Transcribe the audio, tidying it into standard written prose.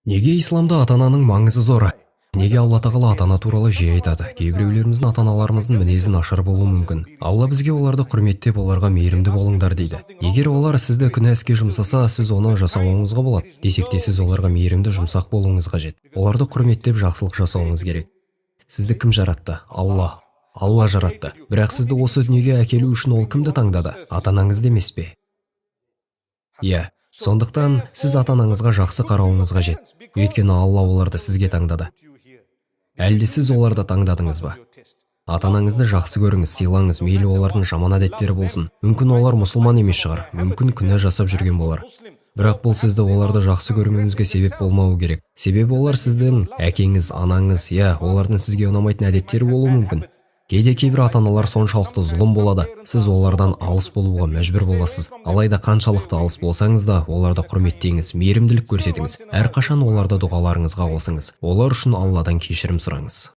Неге исламда ата-ананың маңызы зор? Неге Алла Тағала ата-ана туралы жиі айтады? Кейбіреулеріміздің ата-аналарымыздың мінезі нашар болуы мүмкін. Алла бізге оларды құрметтеп, оларға мейірімді болыңдар дейді. Егер олар сізді күнә іске жұмсаса, сіз оны жасауыңызға болады. Десек те, сіз оларға мейірімді, жұмсақ болуыңыз қажет. Оларды құрметтеп, жақсылық жасауыңыз керек. Сізді кім жаратты? Алла. Алла жаратты. Бірақ сізді осы дүниеге әкелу үшін ол кімді таңдады? Ата-анаңызды емес пе? Иә. Сондықтан сіз ата-анаңызға жақсы қарауыңыз қажет. Өйткені Алла оларды сізге таңдады. Әлде сіз оларды таңдадыңыз ба? Ата-анаңызды жақсы көріңіз, сыйлаңыз, мейлі олардың жаман әдеттері болсын. Мүмкін, олар мұсылман емес шығар, мүмкін, күнә жасап жүрген болар. Бірақ бұл сізді оларды жақсы көрмеуіңізге себеп болмауы керек. Себебі олар сіздің әкеңіз, анаңыз, иә, олардың сізге ұнамайтын әдеттері болуы мүмкін. Кейде кейбір ата-аналар соншалықты зұлым болады, сіз олардан алыс болуға мәжбүр боласыз. Алайда қаншалықты алыс болсаңыз да, оларды құрметтеңіз, мейірімділік көрсетіңіз. Әрқашан оларды дұғаларыңызға қосыңыз. Олар үшін Алладан кешірім сұраңыз.